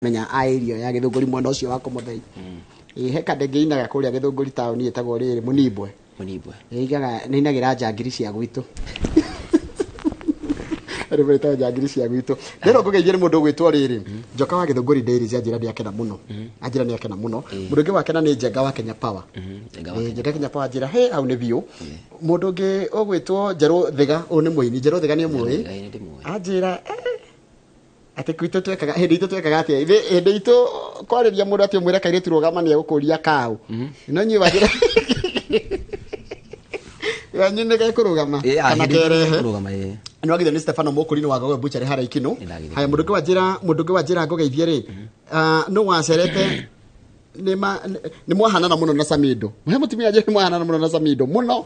Menya a area ya Gĩthũngũri mwena ũcio wa Komothei. Ĩ he kandenge inaga kũrĩa Gĩthũngũri taũni ĩtagwo rĩrĩ Mũnimbwe. Mũnimbwe. Ĩigaga nĩ inagĩra njangiri cia gwitũ. Rĩmwe ĩtagwo njangiri cia gwitũ. Rĩrĩ ngũgeithie nĩ mũndũ ũgwĩtwo rĩrĩ Njoka wa Gĩthũngũri Dairies anjĩra nĩ akena mũno. Anjĩra nĩ akena mũno. Mũndũ ũngĩ wakena nĩ Njenga wa Kenya Power. Njenga wa Ĩ, Njenga Kenya Power anjĩra he hau nĩ biũ. Mũndũ ũngĩ ũgwĩtwo Njerũ Thiga, ũyũ nĩ mũini. Njerũ Thiga nĩ ũmũĩ. Thiga, nĩ ndĩmũĩ. Anjĩra atĩ gwitũ twekaga hĩndĩ itũ twekaga atĩa hĩndĩ itũ kwarĩria mũndũ atĩ ũmwĩre kairĩtu rũgama nĩ egũkũria kaũ no nyuĩ wajĩra yanyu nĩ gekũrũgama Ĩ, ah, kana hĩndĩ itũ kerehe kũrũgama, ĩ. nĩ wagithio nĩ Stefano Mũkũrinĩ wa Gogo Butchery harĩa Ikinũ. Nĩndagithio. Haya, mũndũ ũngĩ wanjĩra mũndũ ũngĩ wanjĩra ngũgeithie rĩ, ah, nũ wacerete nĩ ma- nĩ mwahanana mũno na Samido. He mũtumia anjĩra nĩ mwahanana mũno na Samido mũno.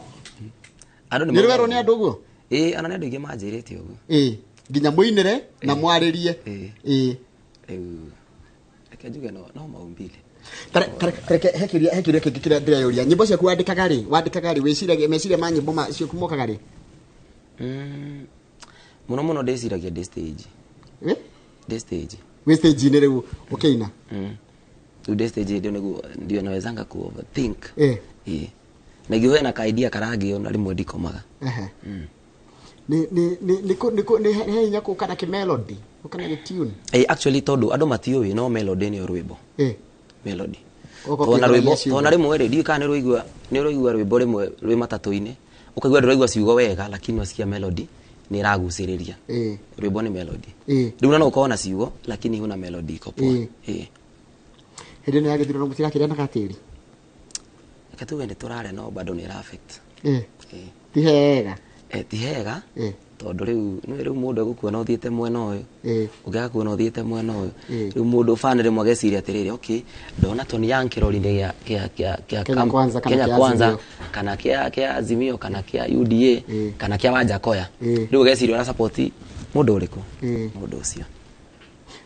Andũ nĩ Nĩ rwerwo nĩ andũ ũguo? Ĩ, ona nĩ andũ aingĩ manjĩrĩte ũguo. Ĩ, nginya mũinĩre na mwarĩrie. Ĩ. Ĩ. Rĩu reke njuge no maumbile. Tareke he kĩũria kĩngĩ kĩrĩa ndĩreyũria. Nyĩmbo ciaku wandĩkaga rĩ? Wandĩkaga rĩ? Wĩciragia meciria ma nyĩmbo ma ciaku mokaga rĩ? Mũno mũno ndĩciragia ndĩ stage. Ĩ? Ndĩ stage. Wĩ stage-inĩ rĩu ũkĩina? Rĩu ndĩ stage ndio nĩguo ndio nawezanga ku overthink. Ĩ. Ĩ. Na ingĩũhe na ka idea karangĩ ona rĩmwe ndikomaga. Ehe. Nĩ nĩ nĩ nĩ kũ nĩ kũ nĩ he hinya kũka na kĩ-melody, gũka na gĩ-tune. Ĩ, actually tondũ andũ matiũĩ no melody nĩyo rwĩmbo. Ĩ. Melody. Ũgoka Tondũ na ũkĩgeragia rwĩmbo, ciugo. tondũ na rĩmwe rĩ, ndiũĩ kana nĩ ũraigua rwĩmbo rĩmwe rwĩ matatũ-inĩ, ũkaigua ndũraigua ciugo wega lakini wasikia melody nĩ ĩragucĩrĩria. Ĩ. Rwĩmbo nĩ melody. Ĩ. Rĩu na no ũkorwo na ciugo lakini huna melody iko poa. Ĩ. Ĩ. Hĩndĩ ĩno ya gĩthurano mũtirakĩrĩa na gatĩri? Reke tuge nĩ tũrarĩa no bado nĩ ĩra affect. Ĩ. Ĩ. Ti hega. Ti hega. Ĩ. Tondũ rĩu nĩ rĩu mũndũ egũkuona ũthiĩte mwena ũyũ. Ĩ. Ũngĩ agakuona ũthiĩte mwena ũyũ. Ĩ. Rĩu mũndũ fan rĩmwe ageciria atĩrĩrĩ, okay, ndona Tony Young kĩrori-inĩ gĩa Kenya Kwanza kana Kenya kĩa Kwanza, Azimio. kana kĩa Azimio, kana kĩa UDA, Ĩ. kana kĩa Wanjakoya. Ĩ. Rĩu ũgeciria ũra support mũndũ ũrĩkũ? Ĩ. Mũndũ ũcio.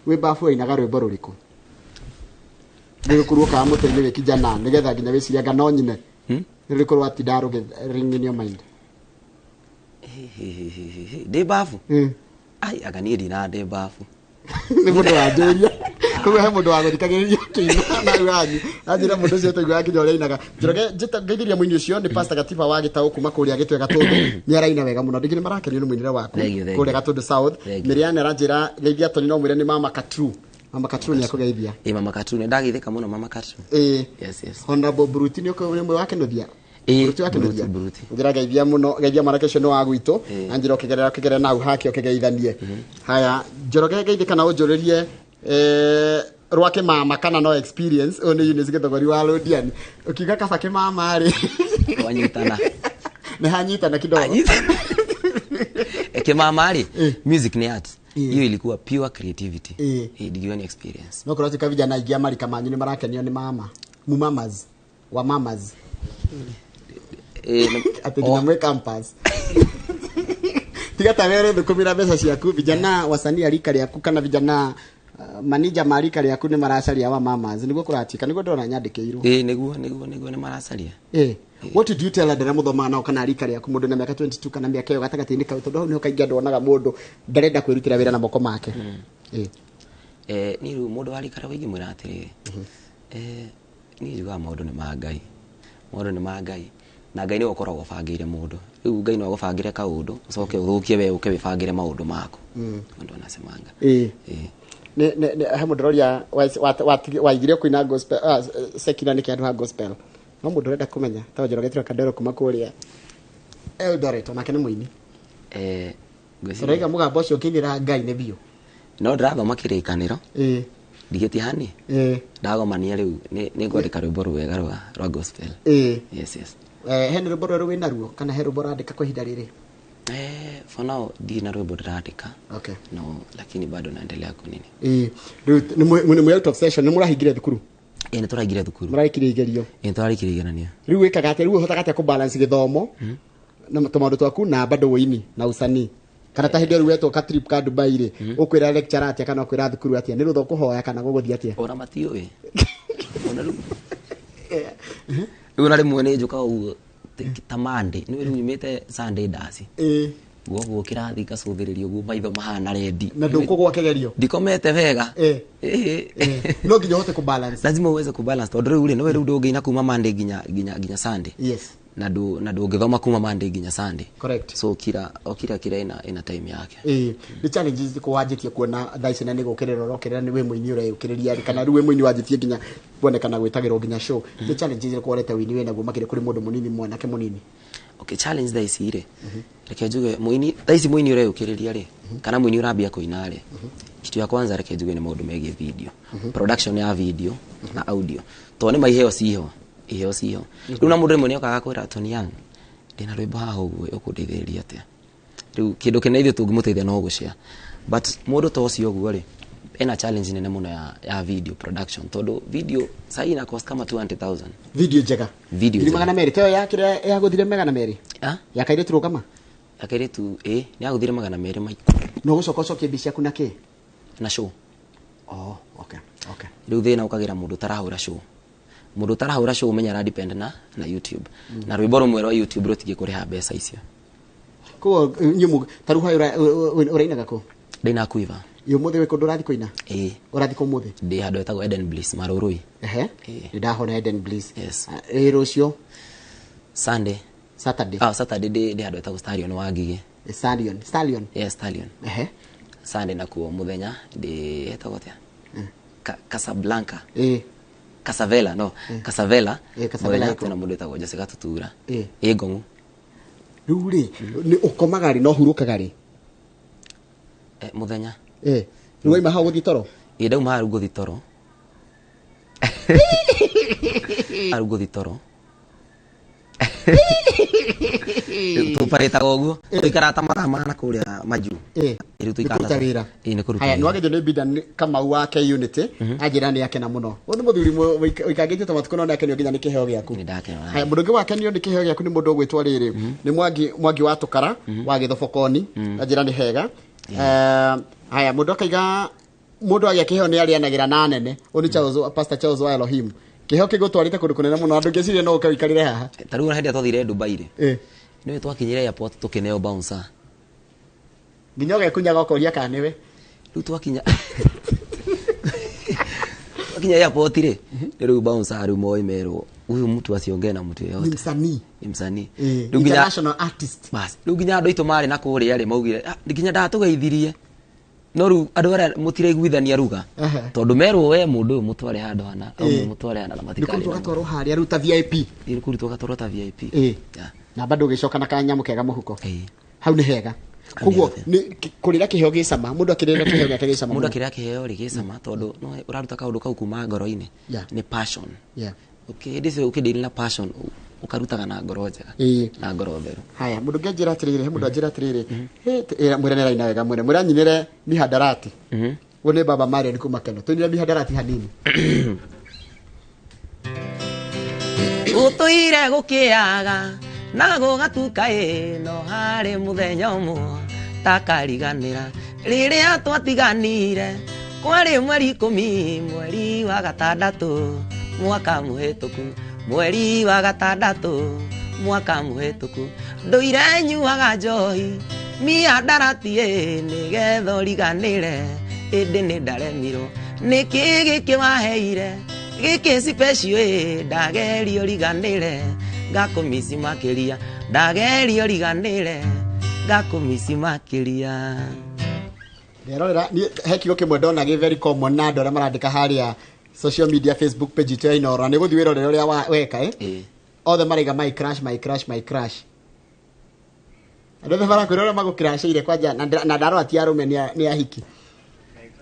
Wĩ babu wainaga rwĩmbo rũrĩkũ? Nĩ rũkũrũ ũkaga mũtĩ-inĩ wĩ kijana nĩgetha nginya wĩcirie anga no nyine. Nĩ rũrĩkũ rwatinda rũgĩ ring in your mind? Ndĩ babu? Ĩ. Ai, anga niĩ ndinaga ndĩ babu. Nĩ mũndũ wanjũria. Koguo he mũndũ wagũthikagĩrĩria ũkĩina na hau hanyu. Anjĩra mũndũ ũcio tũiguaga nginya ũrĩa ainaga. Njoroge ngeithĩria mũini ũcio nĩ Pastor Gatiba wa Gĩtaũ kuma kũrĩa Gĩtwe Gatũndũ. Nĩ araina wega mũno. Andũ aingĩ nĩ marakenio nĩ mũinĩre waku Thank you, thank you. kũrĩa Gatũndũ South. Thank you. Miriam aranjĩra geithia Tony no mwĩre nĩ Mama Katru. Mama Katru nĩ akũgeithia. Ĩ, Mama Katru, nĩ ndageithĩka mũno Mama Katru. Ĩ. Yes, yes. Honorable Bruti nĩ ũmwe wa Kĩnuthia. Ĩ, Bruti wa Kĩnuthia. Bruti, Bruti. Njĩra geithia mũno, geithia mwanake ũcio nĩ wa gwitũ. Ĩ. Anjĩra ũkĩgerera ũkĩgerera na hau hake ũkĩgeithanie. Haya, Njoroge geithĩka na ũnjũrĩrie rwa kĩmama kana no experience. Ũyũ nĩ Eunice Gĩthogori wa Londiani. Ũkiuga kaba kĩmama rĩ. Wanyitana. Nĩ hanyitana kidogo. Anyitana. Kĩmama rĩ, Ĩ. music nĩ art. Ĩ. Hiyo ilikuwa pure creativity. Ĩ. Ĩ, ndigiwa ni experience. No kũratuĩka vijana aingĩ a marika manyu nĩ marakenio nĩ mama. Mumamas. Wa mamas. Ĩ, nĩ- Atĩ nginya mwĩ campus. Tiga ta were thũkũmĩra mbeca ciaku vijana wasanii a rika rĩaku kana vijana manija ma rika rĩaku nĩ maracaria wa mamas nĩguo kũratuĩka nĩguo ndĩrona nyandĩkĩirwo. Ĩ, nĩguo nĩ maracaria. Ĩ. What did you tell andũ arĩa mũthomaga nao kana rika rĩaku mũndũ na mĩaka 22 kana mĩaka ĩyo gatagatĩ-inĩ kau tondũ hau nĩho kaingĩ andũ onaga mũndũ ndarenda kwĩrutĩra wĩra na moko make. Ĩ. Niĩ rĩu mũndũ wa rika rĩu ingĩmwĩra atĩrĩrĩ, niĩ njugaga maũndũ nĩ ma Ngai. Maũndũ nĩ ma Ngai. Na Ngai nĩwe ũkoragwo ũbangĩire mũndũ. Rĩu Ngai no agũbangĩre kaũndũ, ũcoke ũthũkie we ũke wĩbangĩre maũndũ maku. Mũndũ anasemanga. Ĩ. Ĩ. Nĩ he mũndũ ũroria waigire kũina gospel, secular nĩkĩ handũ ha gospel. No mũndũ ũrenda kũmenya, ta Njoroge Tiwa Kandero kuma kũrĩa Eldoret, onake nĩ mũini. Ngwĩciria Ũraiga mũgambo ũcio ũkĩinĩra Ngai nĩ biũ. No ndĩrathoma kĩrĩkanĩro. Ĩ. Ndigĩtie hani. Ĩ. Ndagomania rĩu nĩ ngwandĩka rwĩmbo rwega rwa gospel. Ĩ. Yes, yes. He nĩ rwĩmbo rwerũ wĩnaruo kana he rwĩmbo ũrandĩka kwa ihinda rĩrĩ? For now ndirĩ na rwĩmbo ndĩrandĩka. Okay. No, lakini bado naendelea kunini. Ĩ. Rĩu nĩ mwĩ out of session, nĩ mũrahingire thukuru? Ĩ, nĩ tũraingire thukuru. Mũrarĩkirie igerio. Ĩ, nĩ tũrarĩkirie igeranio. Rĩu wĩkaga atĩa? Rĩu ũhotaga atĩa kũbalance gĩthomo na tũmaũndũ twaku na bado ũini na usanii? Kana ta hĩndĩ ĩyo rĩu wetwo ka trip ka Dubai rĩ, ũkwĩra lecturer atĩa kana ũkwĩra thukuru atĩa? Nĩ rũtha ũkũhoya kana gũgũthiĩ atĩa? Ona matiũĩ. Ona rĩu. Rĩu ona rĩmwe nĩ njũkaga ũguo ta Monday. Nĩ rĩu nyumĩte Sunday ndaci. Ĩ. Guoguo kĩrathi ngacũthĩrĩria ũguo maitho mahana rendi. Na ndũkũgwa kĩgerio. Ndikomete wega. No nginya ũhote kũbalance. Lazima uweze kubalance tondũ rĩu rĩ nĩwe rĩu ndũngĩina kuma Monday nginya Sunday. Yes. Na ndũngĩthoma kuma Monday nginya Sunday. Correct. So kira kira ina time yake. Nĩ challenges ziko wanjĩtie kuona thaa ici na nĩ gũkĩrĩra ũrokĩrĩra nĩ wĩ mũini ũreyũkĩrĩria rĩ kana rĩu wĩ mũini wanjĩtie nginya kuonekana gwĩtagĩrwo nginya show. Nĩ challenges irĩkũ wonete wĩini wĩnaguo makĩria kũrĩ mũndũ mũnini mwanake mũnini? Okay, challenge thaa ici rĩ reke njuge mũini thaa ici mũini ũreyũkĩrĩria rĩ kana mũini ũrambia kũina rĩ kitu ya kwanza reke njuge nĩ maũndũ megiĩ video, production ya video na audio tondũ nĩ ma iheo ciho rĩu na mũndũ rĩmwe nĩokaga kwĩra Tony Young ndĩna rwĩmbo haha ũguo ũkũndeithĩrĩria atĩa rĩu kĩndũ kĩnene ithuĩ tũngĩmũteithia no gũshare but mũndũ ta ũcio ũguo rĩ ena challenge nene mũno ya video production tondũ video sahi ina cost kama 200,000 video njega video ngiri magana merĩ tayo yakĩrĩa yagũthire magana merĩ ya kairĩtu rũgama ya kairĩtu nĩ yagũthire magana merĩ ma no gũcoka ũcokie mbica ciaku na kĩ na show. Oh, okay okay. Rĩu thĩna ũkagĩra mũndũ ũtarahũra show. Mũndũ ũtarahũra show ũmenya ara depend na YouTube. Na rwĩmbo rũmwe rwa YouTube rũtingĩkũrĩha mbeca icio. Koguo nyumu ta rĩu hayo ũrainaga kũ? Ndĩna Quiver. Ĩ ũmũthĩ wĩ kũndũ ũrathiĩ kũina? Ĩ. Ũrathiĩ kũ ũmũthĩ? Ndĩ handũ hetagwo Eden Bliss Marũrũi. Ehe. Nĩ ndahona Eden Bliss. Yes. Ĩ rũciũ? Sunday. Saturday. Ah, Saturday ndĩ handũ hetagwo Stallion wa Ngigĩ. Stallion. Stallion. Yes, Stallion. Ehe. Sunday nakuo mũthenya ndĩ hetagwo atĩa? Casablanca. Ĩ. Casavela, no. Casavela. Casavela ĩko. Twĩna mũndũ wĩtagwo Jose Gatutura. Ĩ Ngong'u. Rĩu rĩ, nĩ ũkomaga rĩ na ũhurũkaga rĩ? Mũthenya. Rĩu wauma hau gũthiĩ toro? Ĩ ndauma hau ngũthiĩ toro. Hau ngũthiĩ toro. Tũparĩtaga ũguo. Tũikaraga ta mathaa mana kũrĩa majuu. Rĩu tũikaraga wĩra. Ĩ nĩ kũruta. Haya, nĩwagethio nĩ Bidan Kamau wa K Unity. Anjĩra nĩ akena mũno. Ũyũ nĩ mũthuri ũikangĩte ta matukũ no nĩ akenio nginya nĩ kĩheo gĩaku. Nĩ ndakena. Haya, mũndũ ũngĩ wakenio nĩ kĩheo gĩaku nĩ mũndũ ũgwĩtwo rĩrĩ. Nĩ Mwangi wa Tũkara wa Gĩthobokoni. Anjĩra nĩ hega. Haya, mũndũ akaiga mũndũ agĩa kĩheo nĩ arĩanagĩra na nene. Ũyũ nĩ Charles, Pastor Charles wa Elohim. Kĩheo kĩgũtwarĩte kũndũ kũnene mũno andũ ngĩciria no ũke ũikarĩre haha. Ta rĩu hĩndĩ ĩrĩa twathire Dubai rĩ. Nĩwe twakinyire airport tũkĩneo bouncer. Nginya ũgekunyaga ũkoria kana nĩwe. Rĩu twakinya airport rĩ, rĩu bouncer rĩu moĩ merwo huyu mtu asiongee na mtu yeyote. Ni msanii. Ni msanii. International artist. Bas, rĩu nginya andũ aitũ marĩ na kũrĩa rĩ maugire, nginya ndatũgeithirie. No rĩu andũ arĩa mũtiraiguithania ruga. Tondũ merwo we mũndũ ũyũ mũtware handũ hana, au mũtware hana na matikarĩ. Nĩ kũrutwo gatwarwo harĩa rĩu ta VIP. Nĩ kũrutwo gatwarwo ta VIP. Na bado ũgĩcoka na kanyamũ kega mũhuko. Hau nĩ hega. Koguo nĩ kũrĩra kĩheo gĩcama, mũndũ akĩrĩra kĩheo gĩake gĩcama. Mũndũ akĩrĩra kĩheo rĩ gĩcama tondũ no ũraruta kaũndũ kau kuma ngoro-inĩ. Nĩ passion. Okay, hĩndĩ ĩcio ũkĩdeal na passion ũkarutaga na ngoro njega. Na ngoro theru. Haya, mũndũ ũngĩ anjĩra atĩrĩrĩ, he mũndũ anjĩra atĩrĩrĩ, mwĩre nĩ araina wega mwĩre, mwĩre anyinĩre mihadarati. Ũyũ nĩ Baba Marion kuma Keno. Tũinĩre mihadarati hanini. Gũtũire gũkĩaga na gũgatuka ĩno harĩ mũthenya ũmwe takariganĩra rĩrĩa twatiganire kwarĩ mweri 10 mweri wa gatandatũ mwaka mũhĩtũku mweri wa gatandatũ mwaka mũhĩtũku ndũire nyuaga njohi mihadarati nĩgetha ũriganĩre ĩndĩ nĩ ndaremirwo nĩkĩ gĩkĩ waheire gĩkĩ special ndagerio riganĩre ngakũmici makĩria ndagerio riganĩre ngakũmici makĩria. Nderorera he kiugo kĩmwe ndona gĩ very common na andũ arĩa marandĩka harĩa social media Facebook page itũ ya Inooro nĩ gũthiĩ wĩrorere ũrĩa weka othe maraiga my crush my crush my crush. Andũ othe marakwĩra ũrĩa magũcrashĩire kwanja na ndarora ti arũme nĩ ahiki.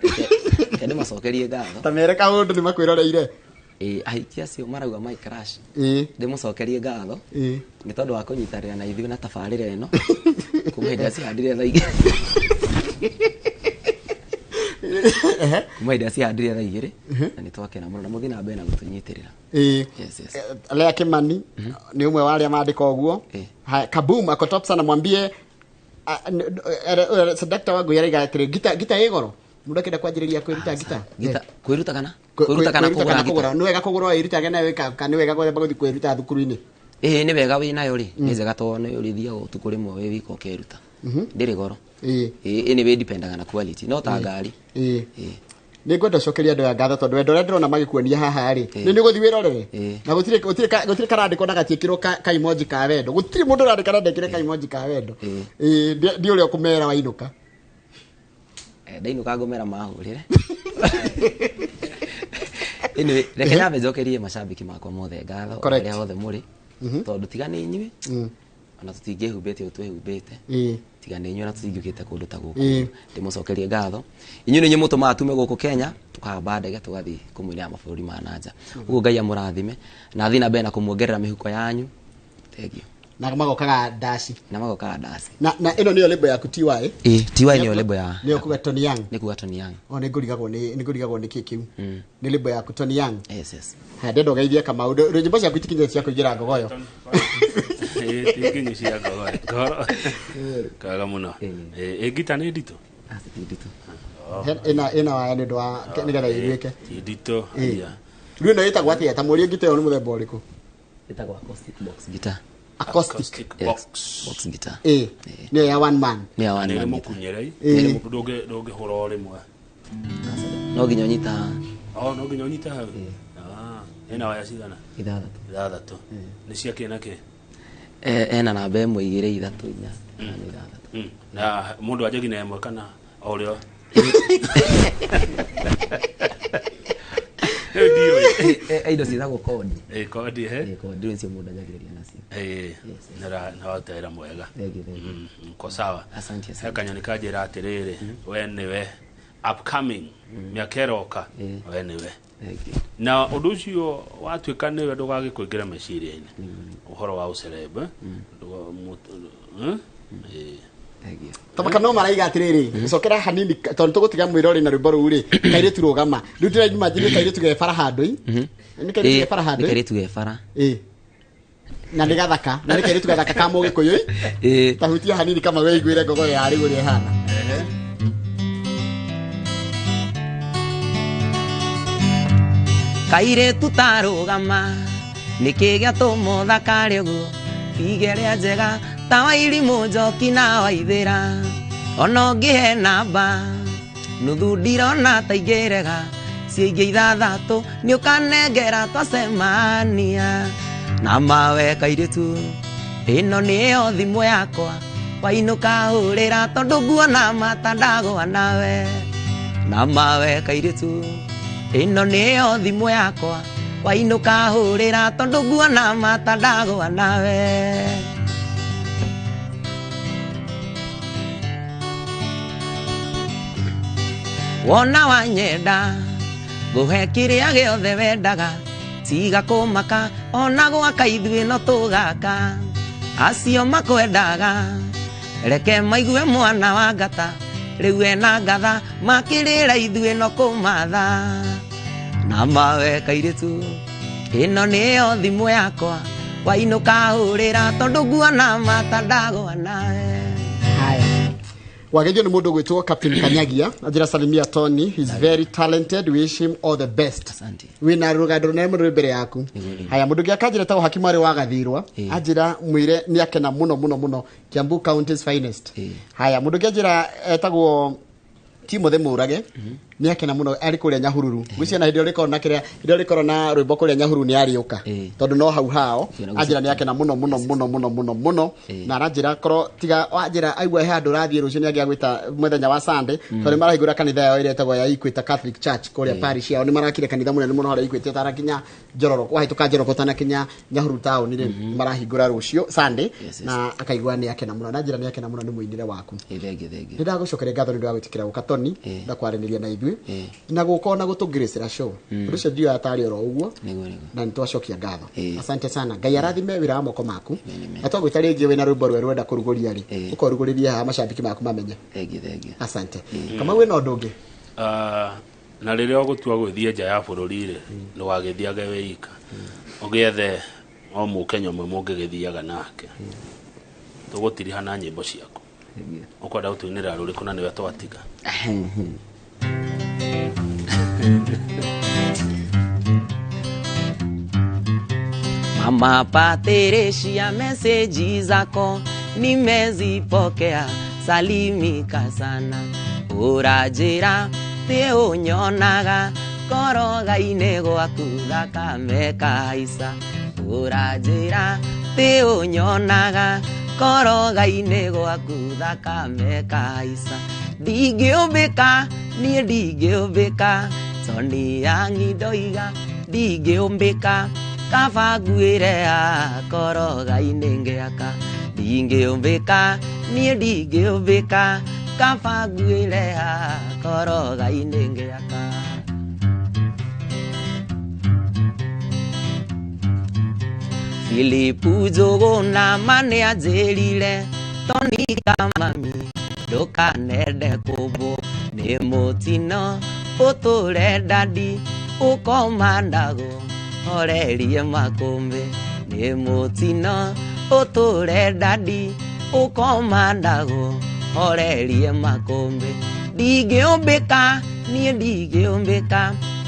Reke ndĩmacokerie ngatho. Ta mere kaũndũ nĩ makwĩroreire. Ahiki acio marauga my crush. Ndĩmũcokerie ngatho. Nĩ tondũ wa kũnyitanĩra na ithuĩ na tabarĩra ĩno. Kuma hĩndĩ ĩrĩa cihandire thaa igĩrĩ. Kuma hĩndĩ ĩrĩa cihandire thaa igĩrĩ na nĩ twakena mũno na mũthiĩ na mbere na gũtũnyitĩrĩra. Yes, yes. Lea Kimani ni umwe wa arĩa maandĩka ũguo. Kaboom ako top sana mwambie Seductor wangu yaraiga atĩrĩ gita ĩ goro. Mũndũ akĩenda kwanjĩrĩria kwĩruta gita. Gita kwĩruta kana? Kwĩruta kana kũgũra? Nĩ wega kũgũra wĩrutage nayo kana nĩ wega gwetha gũthiĩ kwĩruta thukuru-inĩ? Nĩ wega wĩ nayo rĩ, nĩ njega tondũ nĩ ũrĩthiaga ũtukũ rĩmwe wĩ wika ũkeruta. Ndĩrĩ goro. Ĩĩ. Anyway, dipendaga na quality, no ta ngari. Ĩĩ. Ĩĩ. Nĩ ngwenda ũcokerie andũ aya ngatho, tondũ wendo ũrĩa ndĩrona magĩkuonia haha rĩ, nĩ nĩ ũgũthiĩ wĩrorere. Na gũtirĩ karandĩkwo na gatiĩkĩrwo ka emoji ka wendo. Gũtirĩ mũndũ ũrandĩka na ndekĩre ka emoji ka wendo. Ĩĩ, ndi ũrĩa ũkũmera wainũka. Ndainũka ngũmera mahũrĩre. Anyway, reke nyambe njokerie macambĩki makwa mothe ngatho, Correct. arĩa othe mũrĩ, tondũ tiga nĩ inyuĩ ona tũtingĩhumbĩte ũũ twĩhumbĩte. Tiga nĩ inyuĩ ona tũtingĩũkĩte kũndũ ta gũkũ. Ndĩmũcokerie ngatho. Inyuĩ nĩ inyuĩ mũtũmaga tume gũkũ Kenya, tũkahamba ndege tũgathiĩ kũmũinĩra mabũrũri ma nanja. Ũguo Ngai amũrathime na athiĩ na mbere na kũmuongerera mĩhuko yanyu. Thank you. Na magokaga ndaci. Na magokaga ndaci. Na ĩno nĩyo label yaku, TY? Ĩĩ, TY nĩyo label ya. Nĩyo kuga Tony Young. Nĩ kuga Tony Young. O nĩ ngũrigagwo nĩ kĩ kĩu. Nĩ label yaku, Tony Young. Yes. Haya, ndenda ũgeithie Kamau. Nyĩmbo ciaku itikinyĩte cia kũingĩra ngogoyo. Ĩĩ, ti nginyu cia ngogoyo. Ngoro. Kaga mũno. Ĩĩ, ngita nĩ nditũ? Aca, ti nditũ. Ĩna waya nĩ ũndũ wa nĩgetha ĩiguĩke. Ti nditũ. Aya. Rĩu ĩno ĩtagwo atĩa? Ta mũrie, ngita ĩyo nĩ mũthemba ũrĩkũ? Ĩtagwo acoustic box guitar. Acoustic. Acoustic Yes. box. Box guitar. Ĩĩ, nĩyo ya one man. Nĩ ya one Nĩ man guitar. mũkunyĩre. Ĩĩ. Ndũngĩhũra o rĩmwe. No nginya ũnyita haha. Oh, no nginya ũnyite hau. Ah, ĩna waya cigana? 6. 6. Nĩ cia kĩ na kĩ? Ena namba 1, 2, 3, 4, 5, 6. Na mũndũ anjagia na 1 kana o ũrĩa? Rĩu ndiũĩ. Indo ciĩtagwo kodi. Ĩĩ, kodi, he? Ĩĩ, kodi nĩcio mũndũ anjagĩrĩria nacio. Ĩĩ, na waruta wĩra mwega. Thank you, thank you. Uko sawa. Asante, asante. He kanyoni kanjĩra atĩrĩrĩ, we nĩwe upcoming mĩaka ĩroka, we nĩwe. Thank you. Na ũndũ ũcio watuĩka nĩwe, ndũgagĩkũingĩra meciria-inĩ ũhoro wa ũceleb, eh? Ĩĩ. Thank you. Tamaka no maraiga atĩrĩrĩ, cokera hanini tondũ tũgũtiga mwĩrori na rwĩmbo rũu rĩ, kairĩtu rũgama. Rĩu ndĩraimagine kairĩtu ge bara handũ ĩ. Nĩ kairĩtu ge bara Nĩ handũ ĩ. kairĩtu ge bara. Ĩĩ. Na nĩ gathaka, na nĩ kairĩtu gathaka ka mũgĩkũyũ ĩ. Ĩĩ. Ta hutia hanini kama wĩiguĩre ngogoyo ya rĩu ũrĩa ĩhana. Kairĩtu tarũgama, nĩkĩ gĩatũma ũthakare ũguo? Fige ĩrĩa njega ta wairimũ njoki na waithĩra, ona ũngĩhe namba nuthu ndirona ta ingĩrega. Ciĩingĩ 6 nĩ ũkanengera twacemania. Na mawe kairĩtu, ĩno nĩyo thimũ yakwa, wainũka hũrĩra, tondũ nguona mata ndagũa nawe. Na mawe kairĩtu, ĩno nĩyo thimũ yakwa, wainũka hũrĩra, tondũ nguona mata ndagũa nawe. Wona wanyenda, ngũhe kĩrĩa gĩothe wendaga. Tiga kũmaka, ona gwaka ithuĩ no tũgaka. Acio makwendaga reke maigue mwana wa ngata, rĩu ena ngatha makĩrĩra, ithuĩ no kũmatha. Na mawe kairĩtu, ĩno nĩyo thimũ yakwa, wainũka hũrĩra, tondũ nguona mata ndagũa nawe. Haya, wageithio nĩ mũndũ ũgwĩtwo Captain Kanyagia. Anjĩra, salimia Tony, he's very talented, wish him all the best. Asante. Wĩna rũgendo rũnene mũno rwĩ mbere yaku. Nĩguo, nĩguo. Haya, mũndũ ũngĩ akanjĩra tagwo Hakimu arĩ wa Gathirwa. Anjĩra mwĩre nĩ akena mũno mũno mũno, Kiambu County's finest. Haya, mũndũ ũngĩ anjĩra etagwo Timothy Mũrage, nĩ akena mũno, arĩ kũrĩa Nyahururu. Gwĩciria na hĩndĩ ĩrĩa ũrĩkorwo na kĩrĩa, hĩndĩ ĩrĩa ũrĩkorwo na rwĩmbo kũrĩa Nyahururu nĩ arĩũka, tondũ no hau hao. Anjĩra nĩ akena mũno mũno mũno mũno mũno mũno. Na aranjĩra korwo tiga wanjĩra aigua he handũ ũrathiĩ rũciũ, nĩ angĩa gwĩta mũthenya wa Sunday, tondũ nĩ marahingũra kanitha yao ĩrĩa ĩtagwo ya Equator Catholic Church kũrĩa parish yao. Nĩ marakire kanitha mũnene mũno harĩa Equator, ũtanakinya Njororo, wahĩtũka Njoroko ũtanakinya Nyahururu town rĩ, nĩ marahingũra rũciũ Sunday. Yes. Na akaigua nĩ akena mũno, na njĩra nĩ akena mũno nĩ mũinĩre waku. Ĩĩ, thank you, thank you. Nĩ ndagũcokeria ngatho nĩ ũndũ wa gwĩtĩkĩra gũka, Tony, na kwaranĩria na ithuĩ na gũka ona gũtũngĩrĩcĩra show. Ũndũ ũcio ndiũĩ atarĩ oro ũguo. Nĩguo. Na nĩ twacokia ngatho. Asante sana, Ngai arathime wĩra wa moko maku. Amen, amen. Na twagwĩta rĩngĩ wĩna rwĩmbo rwerũ wenda kũrugũria rĩ, ũkorugũrĩrie haha macambĩki maku mamenye. Thank you, thank you. Asante. Kamau, wĩna ũndũ ũngĩ? Ah, na rĩrĩa ũgũtua gũthiĩ nja ya bũrũri rĩ, ndũgagĩthiage wĩ ika, ũgĩethe o mũkenya ũmwe mũngĩgĩthiaga nake. Tũgũtiriha na nyĩmbo ciaku. Thank you. Ũkwenda gũtũinĩra rũrĩkũ na nĩwe twatiga? Mama Patricia, meseji zako nimezipokea, Salimika sana ũranjĩra tĩ ũnyonaga koroga-inĩ gwaku thakame kahaica ũranjĩra tĩ ũnyonaga koroga-inĩ gwaku thakame kahaica ndingĩũmbĩka niĩ ndingĩũmbĩka Sonia ndoiga ndingĩũmbĩka kaba nguĩre koroga-inĩ ngĩaka ndingĩũmbĩka niĩ ndingĩũmbĩka kaba nguĩre koroga-inĩ ngĩaka. Filipu Njũgũna ma nĩanjĩrire Tonika mami ndũkanende kũmbwo nĩ mũtino ũtũre ndandi ũkomandagwo horerie makũmbĩ nĩ mũtino ũtũre ndandi ũkomandagwo horerie makũmbĩ ndingĩũmbĩka niĩ ndingĩũmbĩka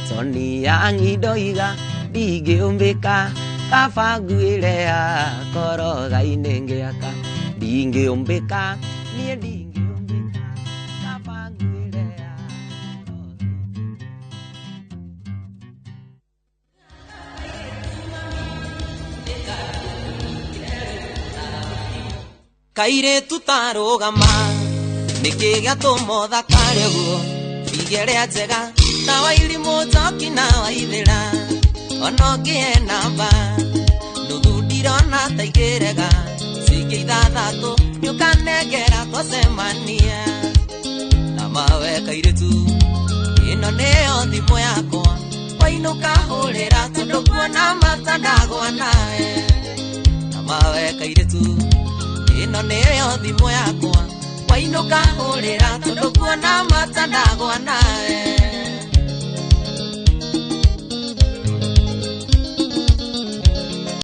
Sonia ndoiga ndingĩũmbĩka kaba nguĩre koroga-inĩ ngĩaka ndingĩũmbĩka niĩ ndingĩũmbĩka kaba nguĩre. Kairĩtu tarũgama nĩkĩ gĩatũma ũthakare ũguo igĩrĩa njega ta wairimũ njoki na waithĩra ona ũngĩe namba nuthu ndirona ta ingĩrega cingĩ ithathatũ nĩũkanengera twacemania na mawe kairĩtu ĩno nĩyo thimũ yakwa wainũka hũrĩra tondũ kuona matandagwa nawe na mawe kairĩtu ĩno nĩyo thimũ yakwa wainũka hũrĩra tondũ kuona matandagwa nawe.